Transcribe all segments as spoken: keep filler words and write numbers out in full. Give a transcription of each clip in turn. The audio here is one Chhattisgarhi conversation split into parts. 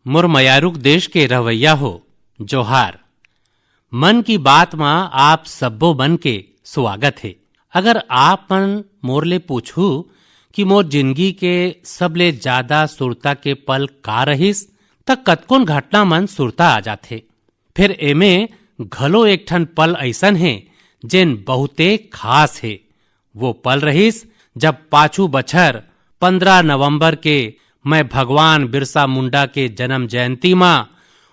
मोर मयारुक देश के रहवैया हो, जोहार। मन की बात म आप सब्बो मन के स्वागत हे। अगर आप मन मोर ले पूछू कि मोर जिंदगी के सबले ज्यादा सुरता के पल का रहिस, त कतकोन घटना मन सुरता आ जाथे। फेर एमे घलो एक ठन पल अइसन हे, जेन बहुते खास हे। वो पल रहिस, जब पाछू बछर पंद्रह नवंबर के मैं भगवान बिरसा मुंडा के जन्म जयंती म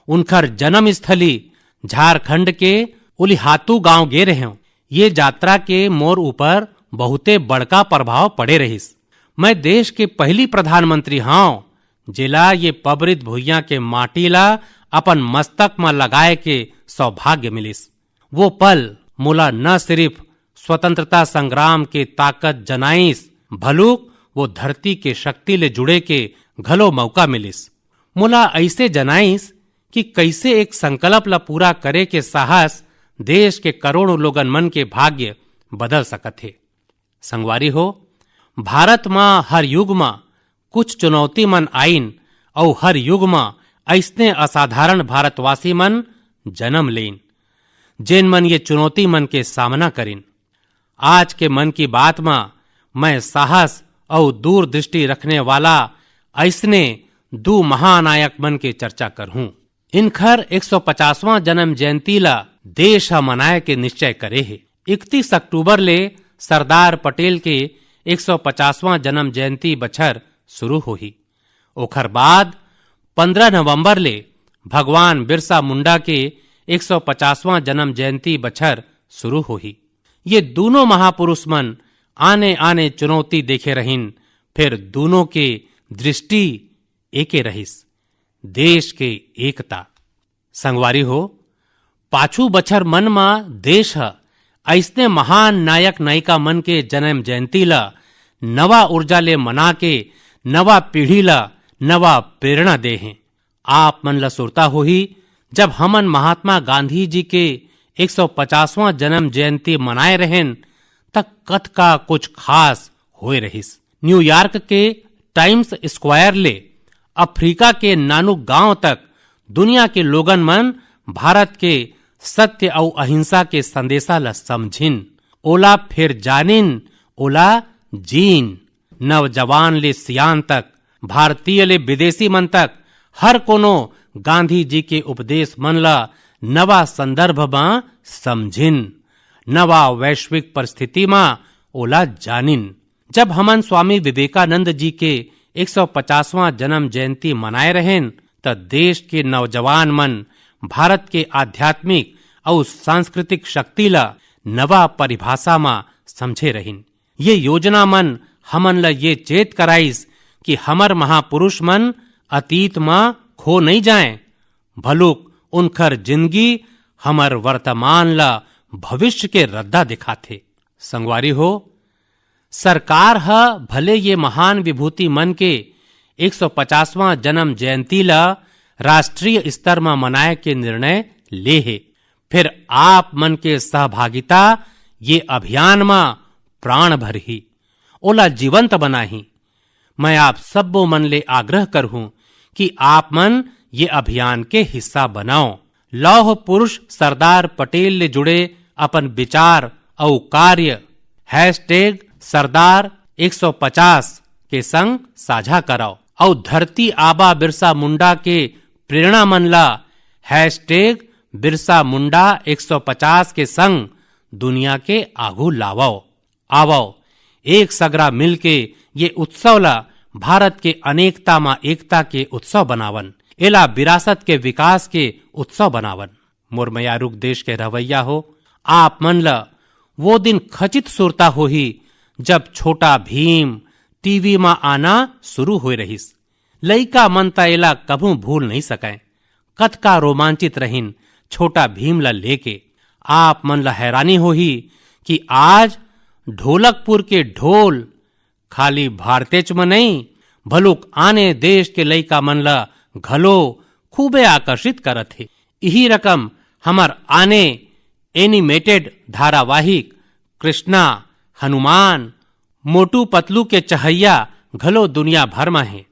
उनखर जन्म स्थली झारखंड के उलिहातू गांव गे रहेंव। ये यात्रा के मोर ऊपर बहुते बड़का प्रभाव पड़े रहिस। मैं देश के पहली प्रधानमंत्री हंव, जेला ये पबरित भुइयां के माटी ला अपन मस्तक म लगाए के सौभाग्य मिलिस। वो पल मोला न सिर्फ स्वतंत्रता संग्राम के ताकत जनाइस, भलुक वो धरती के शक्ति ले जुड़े के घलो मौका मिलिस। मोला अइसे जनाइस कि कइसे एक संकल्प ला पूरा करे के साहस देश के करोड़ों लोगन मन के भाग्य बदल सकत हे। संगवारी हो, भारत म हर युग म कुछ चुनौती मन आइन, अउ हर युग म अइसने असाधारण भारतवासी मन जन्म लेइन, जेन मन ये चुनौती मन के सामना करिन। आज के मन की बात म मैं साहस अउ दूरदृष्टि रखने वाला अइसने दू महानायक मन के चर्चा करहूं। इनखर एक सौ पचासवां जन्म जयंती ला देश ह मनाए के निश्चय करे हे। इकतीस अक्टूबर ले सरदार पटेल के एक सौ पचासवां जन्म जयंती बछर शुरू होही। ओखर बाद पंद्रह नवंबर ले भगवान बिरसा मुंडा के एक सौ पचासवां जन्म जयंती बछर शुरू होही। ये दूनों महापुरुष मन आने-आने चुनौती देखे रहिन, फेर दूनों के दृष्टि एके रहिस, देश के एकता। संगवारी हो, पाछू बछर मन म देश ह अइसने महान नायक नायिका मन के जन्म जयंती ल नवा ऊर्जा ले मना के नवा पीढ़ी ल नवा प्रेरणा दे हे। आप मन ल सुरता होही, जब हमन महात्मा गांधी जी के एक सौ पचासवां जन्म जयंती मनाए रहेन, त कतका कुछ खास होए रहिस। न्यूयॉर्क के टाइम्स स्क्वायर ले अफ्रीका के नानू गांव तक दुनिया के लोगन मन भारत के सत्य अउ अहिंसा के संदेशा ल समझिन, ओला फेर जानिन, ओला जीन। नवजवान ले सियान तक, भारतीय ले विदेशी मन तक, हर कोनो गांधी जी के उपदेश मन ल नवा संदर्भ म समझिन, नवा वैश्विक परिस्थिति म ओला जानिन। जब हमन स्वामी विवेकानंद जी के एक सौ पचासवां जन्म जयंती मनाए रहेन, त देश के नौजवान मन भारत के आध्यात्मिक अउ सांस्कृतिक शक्ति ल नवा परिभाषा म समझे रहिन। ये योजना मन हमन ल ये चेत कराइस कि हमर महापुरुष मन अतीत म खो नइ जाएं, भलुक उनखर जिंदगी हमर वर्तमान ल भविष्य के रद्दा दिखाथे। संगवारी हो, सरकार ह भले ये महान विभूति मन के एक सौ पचासवां जन्म जयंती ल राष्ट्रीय स्तर म मनाए के निर्णय ले हे, फेर आप मन के सहभागिता ये अभियान म प्राण भरही, ओला जीवंत बनाही। मैं आप सब्बो मन ले आग्रह करहूं कि आप मन ये अभियान के हिस्सा बनव। लौह पुरुष सरदार पटेल ले जुड़े अपन विचार अउ कार्य हैशटैग सरदार एक सौ पचास के संग साझा करव अउ धरती आबा बिरसा मुंडा के प्रेरणा मन ला हैशटैग बिरसा मुंडा एक सौ पचास के संग दुनिया के आगू लावव। आवव, एक सगरा मिलके ये उत्सव ला भारत के अनेकता म एकता के उत्सव बनावन, एला विरासत के विकास के उत्सव बनावन। मोर मयारुक देश के रहवैया हो, आप मन ल वो दिन खचित सुरता होही, जब छोटा भीम टीवी म आना शुरू होए रहिस। लइका मन त एला कभू भूल नहीं सकय। कतका रोमांचित रहिन छोटा भीम ल लेके। आप मन ल हैरानी होही कि आज ढोलकपुर के ढोल खाली भारतेच म नहीं, भलुक आने देश के लइका मन ल घलो खूबे आकर्षित करत हे। इही रकम हमर आने एनिमेटेड धारावाहिक कृष्णा, हनुमान, मोटू पतलू के चहैया घलो दुनिया भर म हे।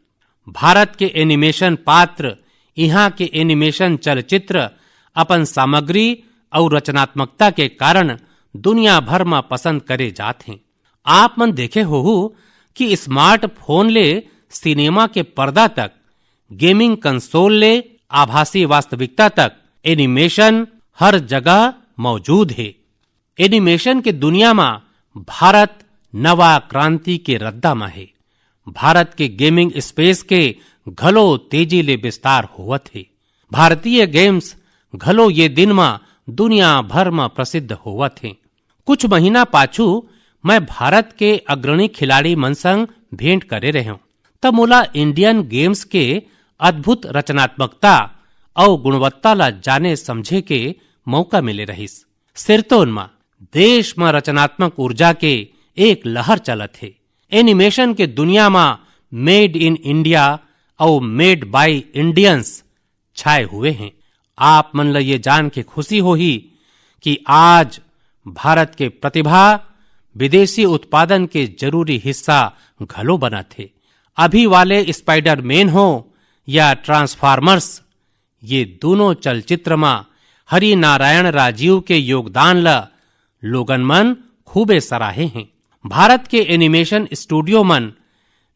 भारत के एनिमेशन पात्र इहां के एनिमेशन चलचित्र अपन सामग्री अउ रचनात्मकता के कारण दुनिया भर म पसंद करे जात हें। आप मन देखे होहू कि स्मार्टफोन ले सिनेमा के पर्दा तक, गेमिंग कंसोल ले आभासी वास्तविकता तक, एनिमेशन हर जगह मौजूद हे। एनिमेशन के दुनिया म भारत नवा क्रांति के रद्दा म हे। भारत के गेमिंग स्पेस के घलो तेजी ले विस्तार होवत हे। भारतीय गेम्स घलो ये दिन म दुनिया भर म प्रसिद्ध होवत हे। कुछ महीना पाछू मैं भारत के अग्रणी खिलाड़ी मन संग भेंट करे रहेंव, त मोला इंडियन गेम्स के अद्भुत रचनात्मकता अउ गुणवत्ता ला जाने समझे के मौका मिले रहिस। सिरतोन म देश म रचनात्मक ऊर्जा के एक लहर चलत हे। एनिमेशन के दुनिया म मेड इन इंडिया अउ मेड बाय इंडियंस छाए हुए हें। आप मन ल ये जान के खुशी होही कि आज भारत के प्रतिभा विदेशी उत्पादन के जरूरी हिस्सा घलो बनत हे। अभी वाले स्पाइडरमैन हो या ट्रांसफॉर्मर्स, ये दूनों चलचित्र म हरि नारायण राजीव के योगदान ल लोगन मन खूबे सराहे हें। भारत के एनिमेशन स्टूडियो मन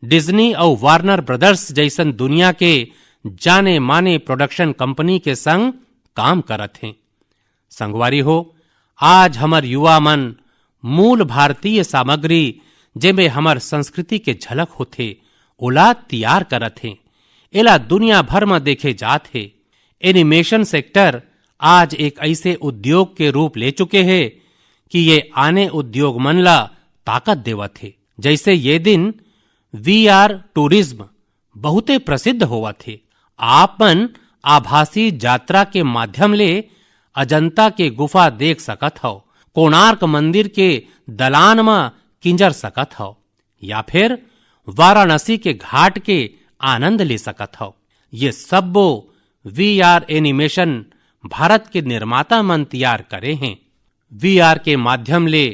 डिज्नी अउ वार्नर ब्रदर्स जइसन दुनिया के जाने माने प्रोडक्शन कंपनी के संग काम करत हें। संगवारी हो, आज हमर युवा मन मूल भारतीय सामग्री, जेमे हमर संस्कृति के झलक होथे, ओला तियार करत हें। एला दुनिया भर म देखे जात हे। एनिमेशन सेक्टर आज एक अइसे उद्योग के रूप ले चुके हे कि ये आने उद्योग मन ला ताकत देवत हे। जइसे ये दिन वीआर टूरिज्म बहुते प्रसिद्ध होवत हे। आप मन आभासी यात्रा के माध्यम ले अजंता के गुफा देख सकत हव, कोणार्क मंदिर के दलान म किंजर सकत हव, या फिर वाराणसी के घाट के आनंद ले सकत हव। ये सब्बो वीआर एनिमेशन भारत के निर्माता मन तियार करे हें। वीआर के माध्यम ले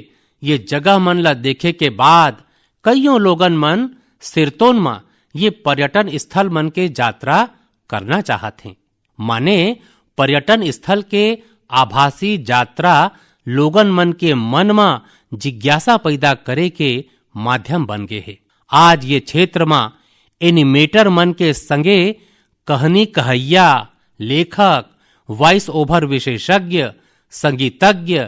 ये जगह मन ला देखे के बाद कइयों लोगन मन सिरतोन म ये पर्यटन स्थल मन के यात्रा करना चाहत हें। माने पर्यटन स्थल के आभासी यात्रा लोगन मन के मन म जिज्ञासा पैदा करे के माध्यम बन गे हे। आज ये क्षेत्र म एनिमेटर मन के संगे कहानी कहइया, लेखक, वॉइस ओवर विशेषज्ञ, संगीतज्ञ,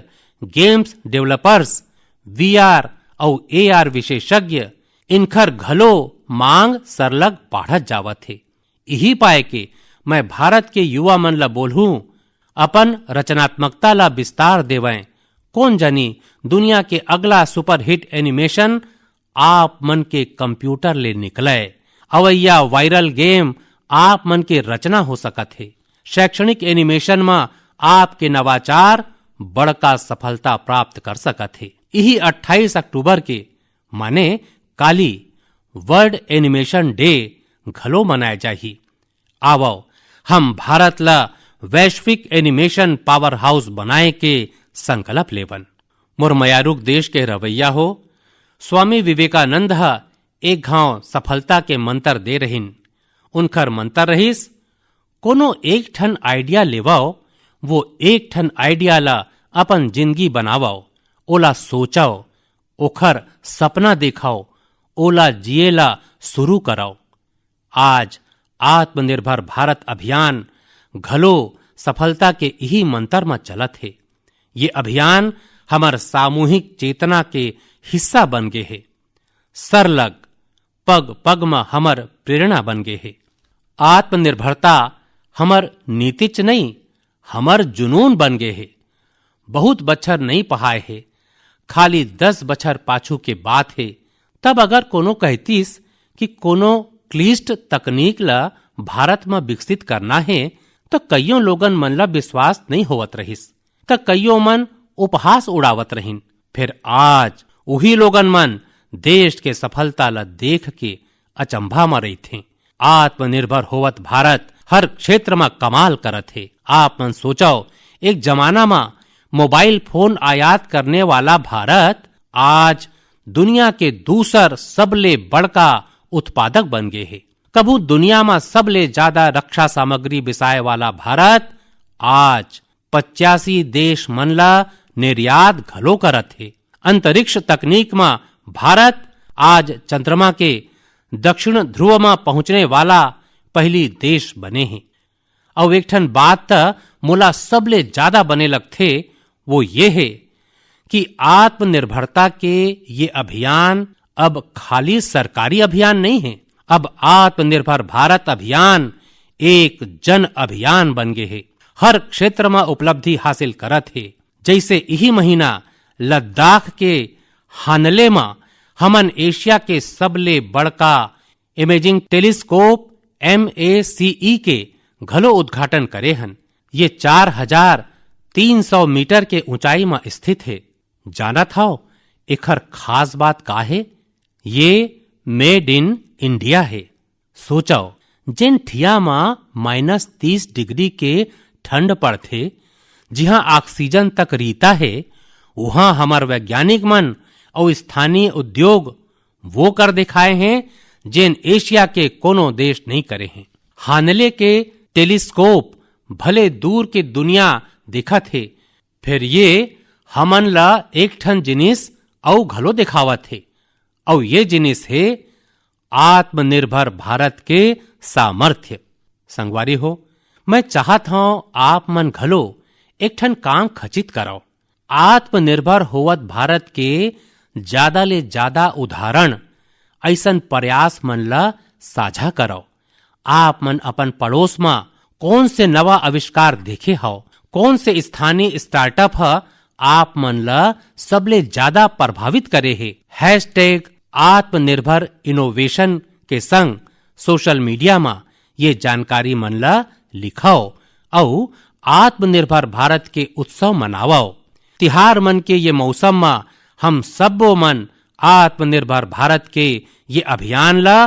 गेम्स डेवलपर्स, वीआर अउ एआर विशेषज्ञ, इनखर घलो मांग सरलग बाढ़त जावत हे। इही पाय के मैं भारत के युवा मन ला बोलहूं, अपन रचनात्मकता ला विस्तार देवैं। कोन जानी दुनिया के अगला सुपरहिट एनिमेशन आप मन के कंप्यूटर ले निकलय। अवइया वायरल गेम आप मन के रचना हो सकत हे। शैक्षणिक एनिमेशन म आपके नवाचार बड़का सफलता प्राप्त कर सकत हे। इही अट्ठाईस अक्टूबर के, माने काली, वर्ल्ड एनिमेशन डे घलो मनाए जाही। आवव, हम भारत ला वैश्विक एनिमेशन पावर हाउस बनाए के संकल्प लेवन। मोर मयारुक देश के रवैया हो, स्वामी विवेकानंद ह एक घांव सफलता के मंतर दे रहिन। उनखर मंतर रहिस, कोनो एक ठन आइडिया लेवव, वो एक ठन आइडिया ला अपन जिंदगी बनावव, ओला सोचव, ओखर सपना देखव, ओला जिए ला शुरू करव। आज आत्मनिर्भर भारत अभियान घलो सफलता के इही मंतर म चलत हे। ये अभियान हमर सामूहिक चेतना के हिस्सा बन गे हे। सरलग पग पग म हमर प्रेरणा बन गे हे। आत्मनिर्भरता हमर नीतिच नइ, हमर जुनून बन गे हे। बहुत बछर नइ पहाय हे, खाली दस बछर पाछू के बात हे। तब अगर कोनो कहतीस कि कोनो क्लिष्ट तकनीक ल भारत म विकसित करना हे, त कइयों लोगन मन ल विश्वास नइ होवत रहिस, त कइयों मन उपहास उड़ावत रहिन। फिर आज उही लोगन मन देश के सफलता ल देख के अचंभा म रहिथें। आत्मनिर्भर होवत भारत हर क्षेत्र म कमाल करत हे। आप मन सोचव, एक जमाना म मोबाइल फोन आयात करने वाला भारत आज दुनिया के दूसर सबले बड़का उत्पादक बन गे हे। तभू दुनिया म सबले ज्यादा रक्षा सामग्री बिसाए वाला भारत आज पचासी देश मन ला निर्यात घलो करत हे। अंतरिक्ष तकनीक म भारत आज चंद्रमा के दक्षिण ध्रुव म पहुंचने वाला पहली देश बने हे। अउ एक ठन बात त मोला सबले ज्यादा बने लगथे, वो ये हे कि आत्मनिर्भरता के ये अभियान अब खाली सरकारी अभियान नहीं है। अब आत्मनिर्भर भारत अभियान एक जन अभियान बन गे हे। हर क्षेत्र म उपलब्धि हासिल करत हे। जैसे इही महीना लद्दाख के हानले म हमन एशिया के सबले बड़का इमेजिंग टेलीस्कोप, एम ए सी ई, के घलो उद्घाटन करे हन। ये चार हजार तीन सौ मीटर के ऊंचाई म स्थित हे। जानत हव, एखर खास बात का हे? ये मेड इन इंडिया हे। सोचव, जेन ठिया म माइनस तीस डिग्री के ठंड पड़थे, जिहां ऑक्सीजन तक रीता हे, उहां हमर वैज्ञानिक मन अउ स्थानीय उद्योग वो कर दिखाए हें, जेन एशिया के कोनो देश नहीं करे हें। हानले के टेलीस्कोप भले दूर के दुनिया दिखत हे, फेर ये हमन ला एक ठन जिनिस अउ घलो दिखावत हे, अउ ये जिनिस हे आत्मनिर्भर भारत के सामर्थ्य। संगवारी हो, मैं चाहत हंव आप मन घलो एक ठन काम खचित करव। आत्मनिर्भर होवत भारत के ज्यादा ले ज्यादा उदाहरण, अइसन प्रयास मन ला साझा करव। आप मन अपन पड़ोस म कौन से नवा आविष्कार देखे हव? कौन से स्थानीय स्टार्टअप ह आप मन ला सबले ज्यादा प्रभावित करे हे? हैशटैग आत्मनिर्भर इनोवेशन के संग सोशल मीडिया म ये जानकारी मन ला लिखव अउ आत्मनिर्भर भारत के उत्सव मनावव। तिहार मन के ये मौसम म हम सब्बो मन आत्मनिर्भर भारत के ये अभियान ला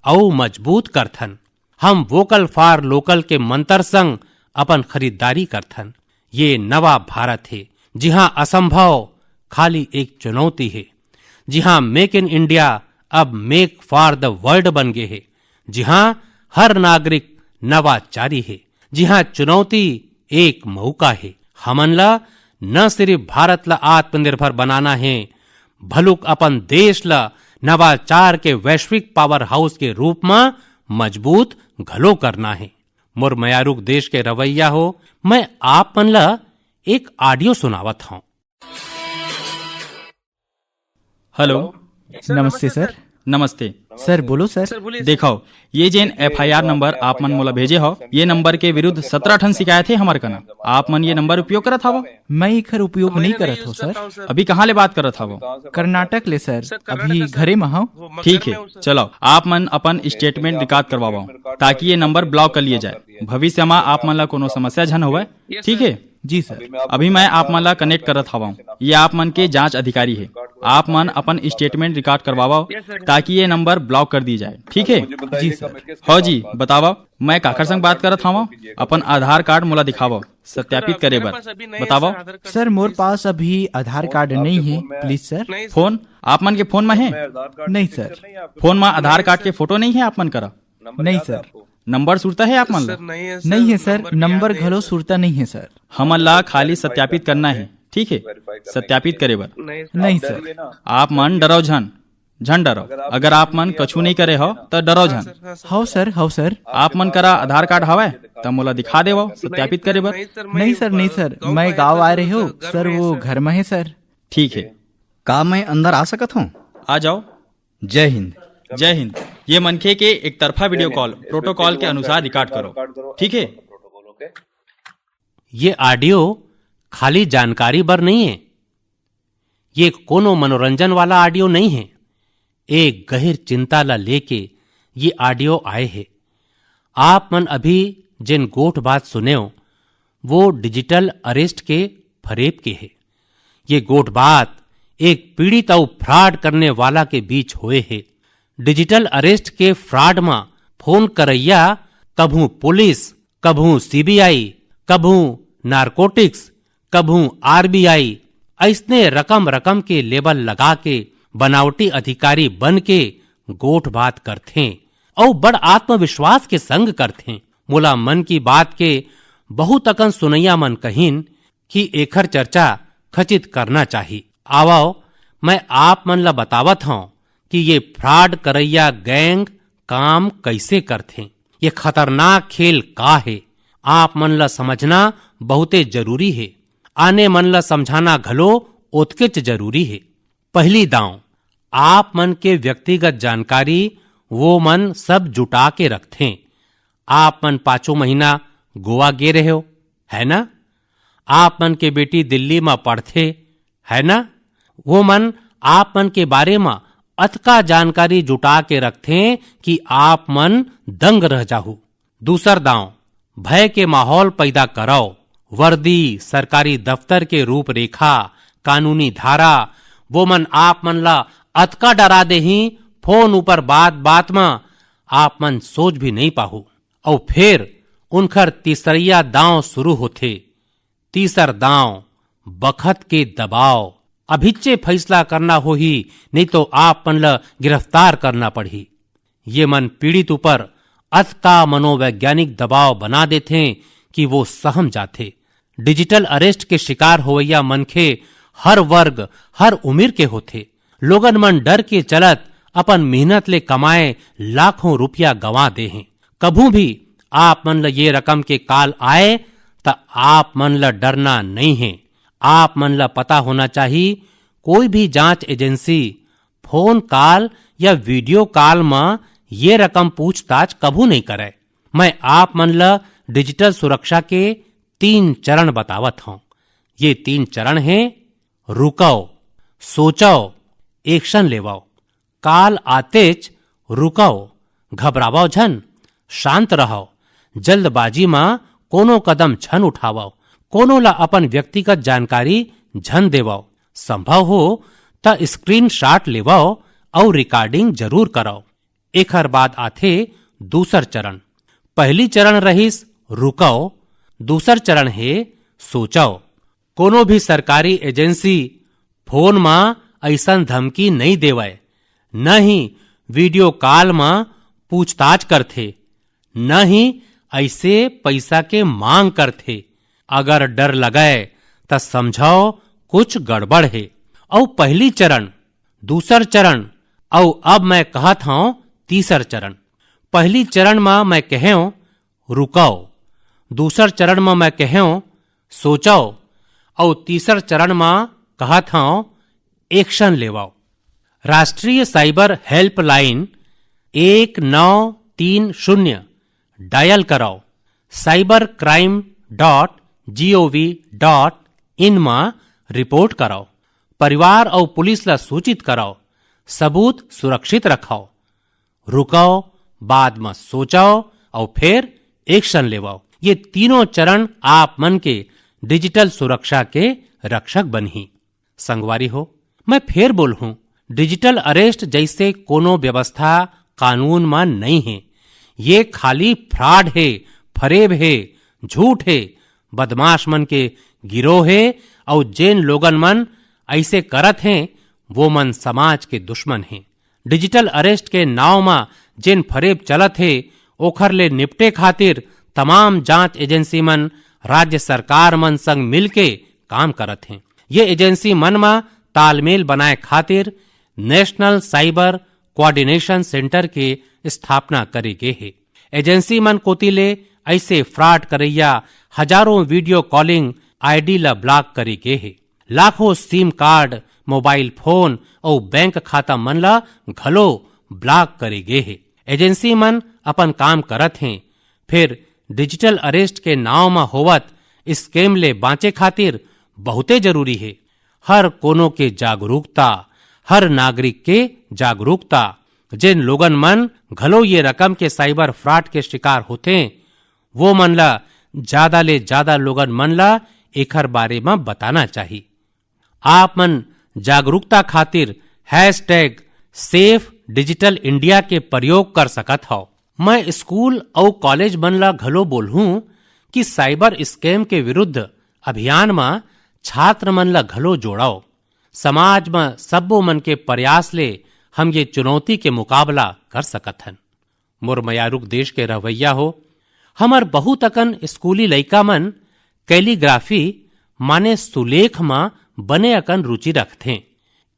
अउ मजबूत करथन। हम वोकल फॉर लोकल के मंत्र संग अपन खरीदारी करथन। ये नवा भारत हे, जिहां असंभव खाली एक चुनौती हे, जिहां मेक इन इंडिया अब मेक फॉर द वर्ल्ड बन गे हे, जिहां हर नागरिक नवाचारी हे, जिहां चुनौती एक मौका हे। हमन ला न सिर्फ भारत ला आत्मनिर्भर बनाना हे, भलुक अपन देश ला नवाचार के वैश्विक पावर हाउस के रूप म मजबूत घलो करना हे। मोर मयारुक देश के रवैया हो, मैं आप मन ला एक ऑडियो सुनावत हंव। हेलो। नमस्ते सर। नमस्ते। सर, बोलो सर। देखो, ये जेन एफ आई आर नंबर आप मन मोला भेजे हो, ये नंबर के विरुद्ध सत्रह ठन शिकायत हे हमर कना। आप मन ये नंबर उपयोग करत हवो? मैं एखर उपयोग नहीं करत हूँ सर। अभी कहाँ ले बात करत हवो? कर्नाटक ले सर, अभी घरे म हूँ। ठीक है, चलो आप मन अपन स्टेटमेंट रिकॉर्ड करवाओ, ताकि ये नंबर ब्लॉक कर लिए जाए। भविष्य में आप मन ला कोनो समस्या झन होवे, ठीक है? जी सर। अभी मैं आप मन ला कनेक्ट करत हवं। ये आप मन के जांच अधिकारी है। आप मन अपन स्टेटमेंट रिकॉर्ड करवावव, ताकि ये नंबर ब्लॉक कर दी जाए, ठीक है? जी सर। हो जी, बतावव, मैं काकर संग बात करत हवं? अपन आधार कार्ड मोला दिखावव, सत्यापित करे बर। बतावव। सर, मोर पास अभी आधार कार्ड नहीं है, प्लीज सर। फोन आप मन के फोन में है? नहीं सर। फोन में आधार कार्ड के फोटो नहीं है आप मन करा? नहीं सर। नंबर सुरता है आप मन ला? नहीं है सर, नंबर घलो सुरता नहीं है सर। हमन ला खाली सत्यापित करना है, ठीक है? सत्यापित करे बर। नहीं सर। आप मन डरो झन, झन डरो। अगर आप मन कछु नहीं करे हो, त डरो झन। हव सर, हव सर। आप मन करा आधार कार्ड हवय, त मोला दिखा देवव, सत्यापित करे बर। नहीं सर, नहीं सर, मैं गाँव आए रहे हो सर, वो घर में है सर। ठीक है। का मैं अंदर आ सकत हूँ? आ जाओ। जय हिंद। जय हिंद। ये मनखे के एक तरफा वीडियो कॉल प्रोटोकॉल के अनुसार रिकॉर्ड करो, ठीक है? ये ऑडियो खाली जानकारी बर नहीं है, ये कोनो मनोरंजन वाला ऑडियो नहीं है। एक गहिर चिंता ला लेके ये ऑडियो आए है। आप मन अभी जेन गोठ बात सुनेव, वो डिजिटल अरेस्ट के फरेब के हे। ये गोठ बात एक पीड़ित अउ फ्रॉड करने वाला के बीच होए हे। डिजिटल अरेस्ट के फ्रॉड म फोन करैया कभू पुलिस, कभू सी बी आई, कभू नारकोटिक्स, कभू आर बी आई, अइसने रकम रकम के लेबल लगा के बनावटी अधिकारी बन के गोठ बात करथें। अउ बड़ आत्मविश्वास के संग करथें। मोला मन की बात के बहुत अकन सुनइया मन कहिन कि एखर चर्चा खचित करना चाही। आवव, मैं आप मन ला बतावत हंव कि ये फ्रॉड करइया गैंग काम कइसे करथें। ये खतरनाक खेल का हे, आप मन ला समझना बहुते जरूरी हे। आने मन ला समझाना घलो ओतकेच जरूरी हे। पहली दांव, आप मन के व्यक्तिगत जानकारी वो मन सब जुटा के रखथें। आप मन पांचों महीना गोवा गे रहे हो, है ना? आप मन के बेटी दिल्ली म पढ़थे, है ना? वो मन आप मन के बारे म अतका जानकारी जुटा के रखथें कि आप मन दंग रह जाहू। दूसर दांव, भय के माहौल पैदा करव। वर्दी, सरकारी दफ्तर के रूपरेखा, कानूनी धारा, वो मन आप मन ला अतका डरा देही, फोन ऊपर बात बात म आप मन सोच भी नहीं पाहू। अउ फेर उनखर तीसरइया दांव शुरू होथे। तीसर दांव, बखत के दबाव। अभिच्चे फैसला करना होही, नहीं तो आप मन ल गिरफ्तार करना पड़ही। ये मन पीड़ित ऊपर अतका मनोवैज्ञानिक दबाव बना देथें कि वो सहम जाथे। डिजिटल अरेस्ट के शिकार होवइया मनखे हर वर्ग, हर उमिर के होथे। लोगन मन डर के चलत अपन मेहनत ले कमाए लाखों रुपया गंवा दे हें। कभू भी आप मन ल ये रकम के कॉल आए, त आप मन ल डरना नहीं हे। आप मन ल पता होना चाही, कोई भी जांच एजेंसी फोन कॉल या वीडियो कॉल म ये रकम पूछताछ कभू नहीं करे। मैं आप मन ल डिजिटल सुरक्षा के तीन चरण बतावत हंव। ये तीन चरण हे, रुकव, सोचव, एक्शन लेवव। कॉल आतेच रुकव, घबरावव झन, शांत रहव, जल्दबाजी म कोनो कदम झन उठावव, कोनो ला अपन व्यक्तिगत जानकारी झन देवव, संभव हो त स्क्रीनशॉट लेवव अउ रिकॉर्डिंग जरूर करव। एखर बाद आथे दूसर चरण। पहली चरण रहिस रुकव, दूसर चरण हे सोचव। कोनो भी सरकारी एजेंसी फोन म अइसन धमकी नइ देवय, न ही वीडियो कॉल म पूछताछ करथे, न ही अइसे पइसा के मांग करथे। अगर डर लगय, त समझव कुछ गड़बड़ हे। अउ पहली चरण, दूसर चरण, अउ अब मैं कहत हंव तीसर चरण। पहली चरण म मैं कहेंव, रुकव। दूसर चरण म मैं कहेंव, सोचव। अउ तीसर चरण म कहत हंव, एक्शन लेवव। राष्ट्रीय साइबर हेल्पलाइन एक नौ तीन शून्य डायल करव। cybercrime.gov.in म रिपोर्ट करव। परिवार अउ पुलिस ला सूचित करव। सबूत सुरक्षित रखव। रुकव, बाद म सोचव अउ फेर एक्शन लेवव। ये तीनों चरण आप मन के डिजिटल सुरक्षा के रक्षक बनही। संगवारी हो, मैं फेर बोलहूं, डिजिटल अरेस्ट जइसे कोनो व्यवस्था कानून म नइ हे। ये खाली फ्रॉड हे, फरेब हे, झूठ हे, बदमाश मन के गिरोह हे, अउ जेन लोगन मन अइसे करत हें, वो मन समाज के दुश्मन हें। डिजिटल अरेस्ट के नांव म जेन फरेब चलत हे, ओखर ले निपटे खातिर तमाम जांच एजेंसी मन राज्य सरकार मन संग मिलके काम करत हें। ये एजेंसी मन म तालमेल बनाए खातिर नेशनल साइबर कोऑर्डिनेशन सेंटर के स्थापना करे गे हे। एजेंसी मन कोति ले अइसे फ्रॉड करइया हजारों वीडियो कॉलिंग आईडी ल ब्लॉक करे गे हे। लाखों सिम कार्ड, मोबाइल फोन अउ बैंक खाता मन ल घलो ब्लॉक करे गे हे। एजेंसी मन अपन काम करत हें, फेर डिजिटल अरेस्ट के नांव म होवत स्कैम ले बांचे खातिर बहुते जरूरी हे हर कोनो के जागरूकता, हर नागरिक के जागरूकता। जेन लोगन मन घलो ये रकम के साइबर फ्रॉड के शिकार होथें, वो मन ला ज्यादा ले ज्यादा लोगन मन ला एखर बारे म बताना चाही। आप मन जागरूकता खातिर हैशटैग सेफ डिजिटल इंडिया के प्रयोग कर सकत हव। मैं स्कूल अउ कॉलेज मन ला घलो बोलहूं कि साइबर स्कैम के विरुद्ध अभियान म छात्र मन ला घलो जोड़व। समाज म सब्बो मन के प्रयास ले हम ये चुनौती के मुकाबला कर सकत हन। मोर मयारुक देश के रहवैया हो, हमर बहुत अकन स्कूली लइका मन कैलीग्राफी माने सुलेख म बने अकन रुचि रखथें।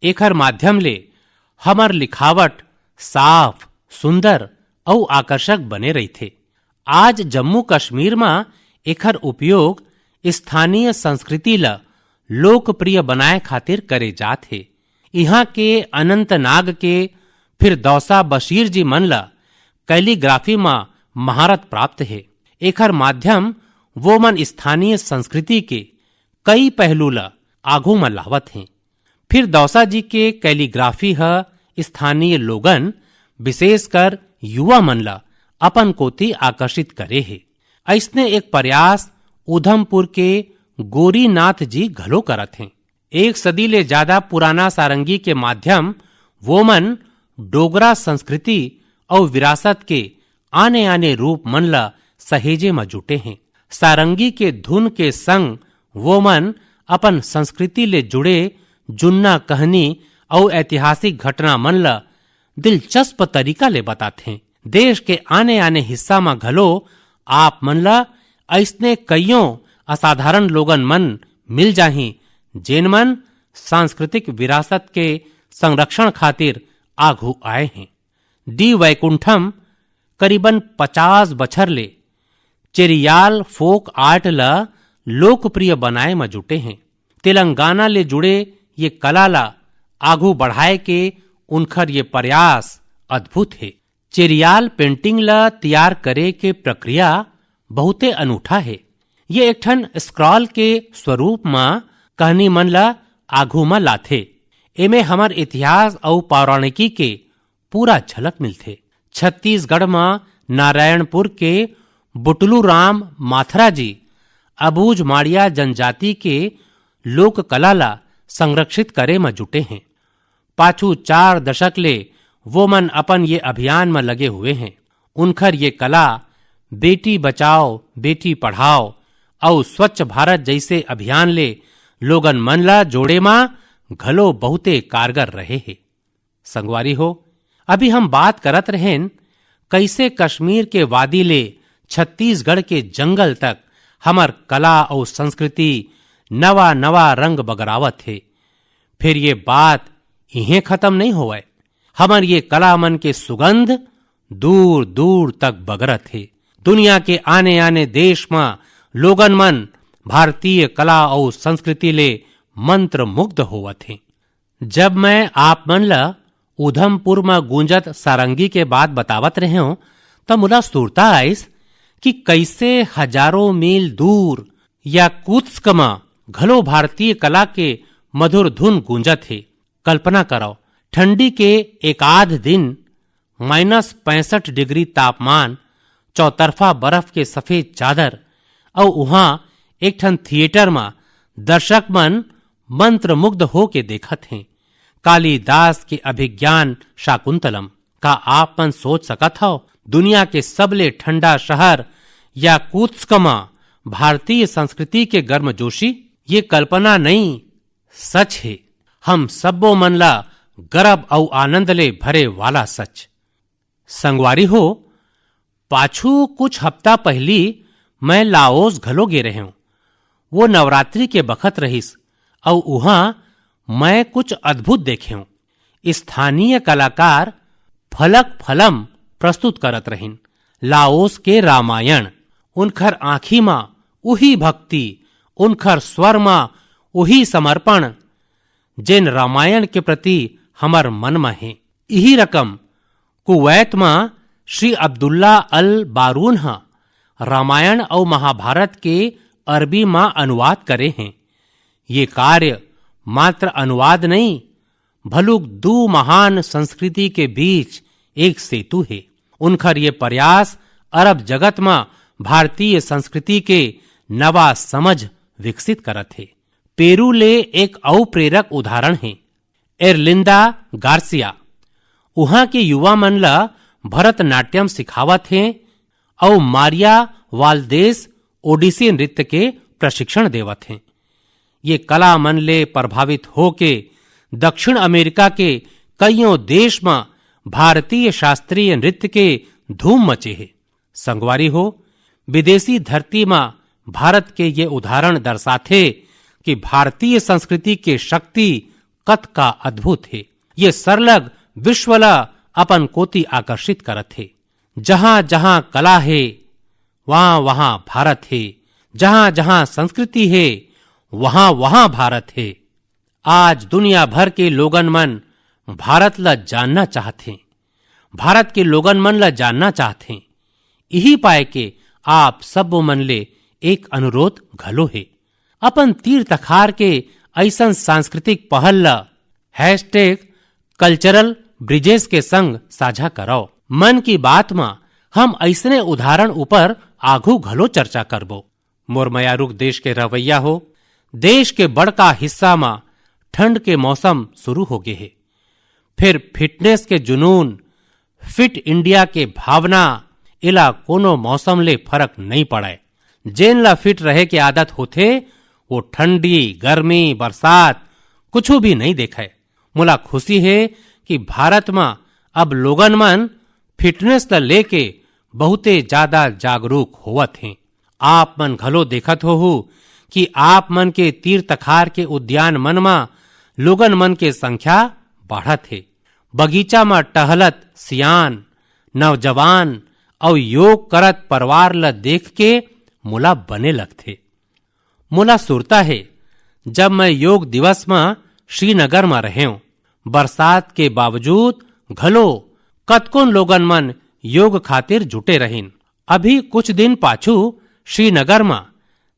एखर माध्यम ले हमर लिखावट साफ, सुंदर अउ आकर्षक बने रहिथे। आज जम्मू कश्मीर म एखर उपयोग स्थानीय संस्कृति ल लोकप्रिय बनाए खातिर करे जात हे। इहां के अनंतनाग के फिरदौसा बशीर जी मन ल कैलीग्राफी म महारत प्राप्त हे। एखर माध्यम वो मन स्थानीय संस्कृति के कई पहलू ल आघू म लावत हें। फिरदौसा जी के कैलीग्राफी ह स्थानीय लोगन, विशेषकर युवा मन ल अपन कोति आकर्षित करे हे। अइसने एक प्रयास उधमपुर के गोरीनाथ जी घलो करत हें। एक सदी ले जादा पुराना सारंगी के माध्यम वो मन डोगरा संस्कृति अउ विरासत के आने-आने रूप मन ल सहेजे म जुटे हें। सारंगी के धुन के संग वो मन अपन संस्कृति ले जुड़े जुन्ना कहनी अउ ऐतिहासिक घटना मन ल दिलचस्प तरीका ले बताथें। देश के आने-आने हिस्सा म घलो आप मन ल अइसने कइयों असाधारण लोगन मन मिल जाहीं, जेन मन सांस्कृतिक विरासत के संरक्षण खातिर आघू आए हें। डी वैकुंठम करीबन पचास बछर ले चेरियाल फोक आर्ट ल लोकप्रिय बनाए म जुटे हें। तेलंगाना ले जुड़े ये कला ल आघू बढ़ाए के उनखर ये प्रयास अद्भुत हे। चेरियाल पेंटिंग ल तैयार करे के प्रक्रिया बहुते अनूठा हे। ये एक ठन स्क्रॉल के स्वरूप म कहनी मन ल आघू म लाथे। एमे हमर इतिहास अउ पौराणिकी के पूरा झलक मिलथे। छत्तीसगढ़ म नारायणपुर के बुटलू राम माथरा जी अबूझमाड़िया जनजाति के लोक कला ल संरक्षित करे म जुटे हें। पाछू चार दशक ले वो मन अपन ये अभियान म लगे हुए हें। उनखर ये कला बेटी बचाओ, बेटी पढ़ाओ अउ स्वच्छ भारत जइसे अभियान ले लोगन मन ल जोड़े म घलो बहुते कारगर रहे हे। संगवारी हो, अभी हम बात करत रहेन, कइसे कश्मीर के वादी ले छत्तीसगढ़ के जंगल तक हमर कला अउ संस्कृति नवा-नवा रंग बगरावत हे। फेर ये बात इहें खतम नइ होवय। हमर ये कला मन के सुगंध दूर-दूर तक बगरत हे। दुनिया के आने-आने देश म लोगन मन भारतीय कला अउ संस्कृति ले मंत्रमुग्ध होवत हें। जब मैं आप मन ल उधमपुर म गूंजत सारंगी के बात बतावत रहेंव, त मोला सुरता आइस कि कइसे हजारों मील दूर याकुत्स्क म घलो भारतीय कला के मधुर धुन गूंजत हे। कल्पना करव, ठंडी के एकाध दिन माइनस पैंसठ डिग्री तापमान, चौतरफा बर्फ के सफेद चादर, अउ उहां एक ठन थिएटर म दर्शक मन मंत्रमुग्ध होके देखत हें कालिदास के अभिज्ञान शाकुंतलम। का आप मन सोच सकत हव, दुनिया के सबले ठंडा शहर याकुत्स्क म भारतीय संस्कृति के गर्मजोशी? ये कल्पना नई, सच हे। हम सब्बो मन ला गरब अउ आनंद ले भरे वाला सच। संगवारी हो, पाछू कुछ हफ्ता पहिली मैं लाओस घलो गे रहेंव। वो नवरात्रि के बखत रहिस, अउ उहां मैं कुछ अद्भुत देखेंव। स्थानीय कलाकार फलक फलम प्रस्तुत करत रहिन। लाओस के रामायण, उनखर आंखी म उही भक्ति, उनखर स्वर म उही समर्पण, जेन रामायण के प्रति हमर मन म हे। इही रकम कुवैत म श्री अब्दुल्ला अल बारून ह रामायण अउ महाभारत के अरबी म अनुवाद करे हें। ये कार्य मात्र अनुवाद नइ, भलुक दू महान संस्कृति के बीच एक सेतु हे। उनखर ये प्रयास अरब जगत म भारतीय संस्कृति के नवा समझ विकसित करत हे। पेरू ले एक अउ प्रेरक उदाहरण हे एरलिंदा गार्सिया। उहां के युवा मन ल भरतनाट्यम सिखावत हें अउ मारिया वाल्देस ओडिसी नृत्य के प्रशिक्षण देवत हें। ये कला मन ले प्रभावित होके दक्षिण अमेरिका के कइयों देश म भारतीय शास्त्रीय नृत्य के धूम मचे हे। संगवारी हो, विदेशी धरती म भारत के ये उदाहरण दर्शाथे कि भारतीय संस्कृति के शक्ति कतका अद्भुत हे। ये सरलग विश्व ल अपन कोति आकर्षित करत हे। जहां जहां कला हे, वहां वहां भारत हे। जहां जहां संस्कृति हे, वहां वहां भारत हे। आज दुनिया भर के लोगन मन भारत ल जानना चाहत हें, भारत के लोगन मन ल जानना चाहत हें। इही पाय के आप सबो मन ले एक अनुरोध घलो हे, अपन तीर तखार के अइसन सांस्कृतिक पहल ल हैशटैग कल्चरल ब्रिजेस के संग साझा करव। मन की बात म हम अइसने उदाहरण ऊपर आघू घलो चर्चा करबो। मोर मयारुक देश के रवैया हो, देश के बड़का हिस्सा म ठंड के मौसम शुरू हो गे हे। फिर फिटनेस के जुनून, फिट इंडिया के भावना, एला कोनो मौसम ले फरक नइ पड़य। जेन ला फिट रहे के आदत होथे, वो ठंडी, गर्मी, बरसात कुछू भी नइ देखय। मोला खुशी हे कि भारत म अब लोगन मन फिटनेस ल लेके बहुते ज्यादा जागरूक होवत हें। आप मन घलो देखत होहू कि आप मन के तीर तखार के उद्यान मन म लोगन मन के संख्या बाढ़त हे। बगीचा म टहलत सियान, नौजवान अउ योग करत परिवार ल देख के मोला बने लगथे। मोला सुरता हे, जब मैं योग दिवस म श्रीनगर म रहेंव, बरसात के बावजूद घलो कतकोन लोगन मन योग खातिर जुटे रहिन। अभी कुछ दिन पाछू श्रीनगर म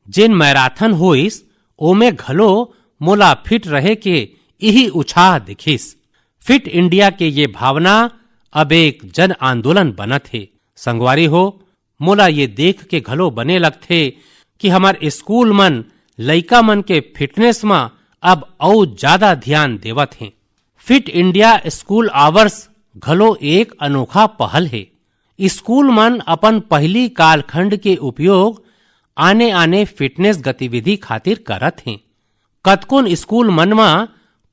जेन मैराथन होइस, ओमे घलो मोला फिट रहे के इही उछाह दिखिस। फिट इंडिया के ये भावना अब एक जन आंदोलन बनत हे। संगवारी हो, मोला ये देख के घलो बने लगथे कि हमर स्कूल मन लइका मन के फिटनेस म अब अउ ज्यादा ध्यान देवत हें। फिट इंडिया स्कूल आवर्स घलो एक अनोखा पहल हे। स्कूल मन अपन पहिली कालखंड के उपयोग आने-आने फिटनेस गतिविधि खातिर करत हें। कतकोन स्कूल मन म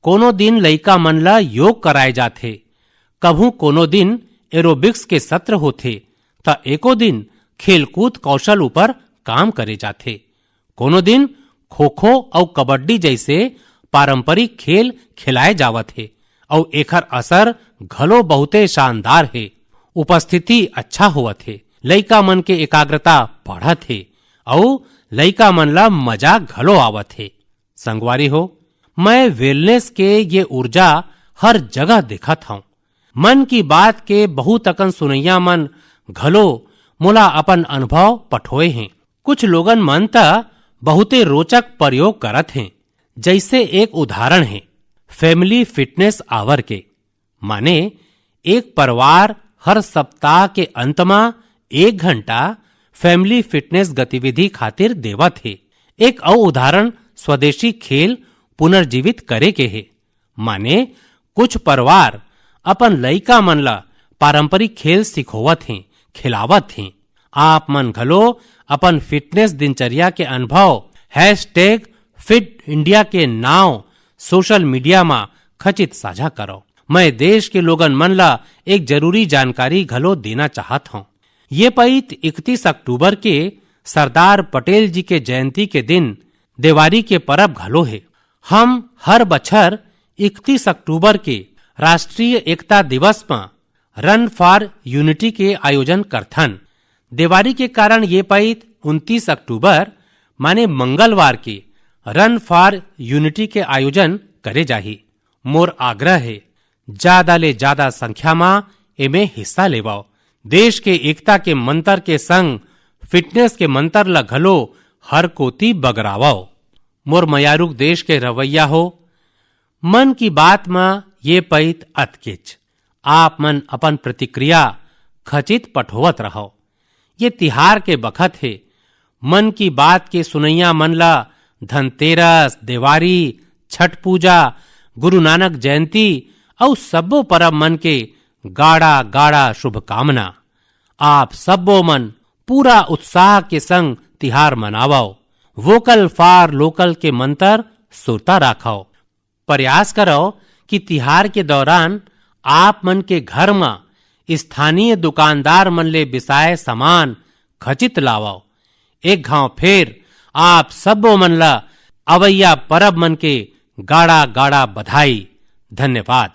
कोनो दिन लइका मन ल योग कराए जाथे, कभू कोनो दिन एरोबिक्स के सत्र होथे, त एको दिन खेलकूद कौशल ऊपर काम करे जाथे। कोनो दिन खो-खो अउ कबड्डी जइसे पारंपरिक खेल खिलाए जावत हे अउ एखर असर घलो बहुते शानदार हे। उपस्थिति अच्छा होवत हे, लइका मन के एकाग्रता बढ़त हे अउ लइका मन ला मजा घलो आवत हे। संगवारी हो, मैं वेलनेस के ये ऊर्जा हर जगह देखत हंव। मन की बात के बहुत अकन सुनइया मन घलो मोला अपन अनुभव पठोए हें। कुछ लोगन मन त बहुते रोचक प्रयोग करत हें, जइसे एक उदाहरण हे फैमिली फिटनेस आवर के, माने एक परिवार हर सप्ताह के अंत म एक घंटा फैमिली फिटनेस गतिविधि खातिर देवत हे। एक अउ उदाहरण स्वदेशी खेल पुनर्जीवित करे के हे, माने कुछ परिवार अपन लइका मन ला पारंपरिक खेल सिखोवत हें, खिलावत हें। आप मन घलो अपन फिटनेस दिनचर्या के अनुभव हैशटैग फिट इंडिया के नाव सोशल मीडिया म खचित साझा करव। मैं देश के लोगन मन ला एक जरूरी जानकारी घलो देना चाहत हंव। ये पइत इकतीस अक्टूबर के सरदार पटेल जी के जयंती के दिन देवारी के परब घलो हे। हम हर बछर इकतीस अक्टूबर के राष्ट्रीय एकता दिवस म रन फॉर यूनिटी के आयोजन करथन। देवारी के कारण ये पइत उनतीस अक्टूबर माने मंगलवार के रन फॉर यूनिटी के आयोजन करे जाही। मोर आग्रह हे, ज्यादा ले ज्यादा संख्या म एमे हिस्सा लेवव। देश के एकता के मंतर के संग फिटनेस के मंतर ल घलो हर कोति बगरावव। मोर मयारुक देश के रवैया हो, मन की बात म ये पइत अतकेच। आप मन अपन प्रतिक्रिया खचित पठोवत रहव। ये तिहार के बखत हे। मन की बात के सुनइया मन ला धनतेरस, देवारी, छठ पूजा, गुरु नानक जयंती अउ सब्बो परब मन के गाड़ा गाड़ा शुभकामना। आप सब्बो मन पूरा उत्साह के संग तिहार मनावव। वोकल फॉर लोकल के मंतर सुरता राखव। प्रयास करव कि तिहार के दौरान आप मन के घर म स्थानीय दुकानदार मन ले बिसाए सामान खचित लावव। एक घांव फेर आप सब्बो मन ला अवइया परब मन के गाड़ा गाड़ा बधाई। धन्यवाद।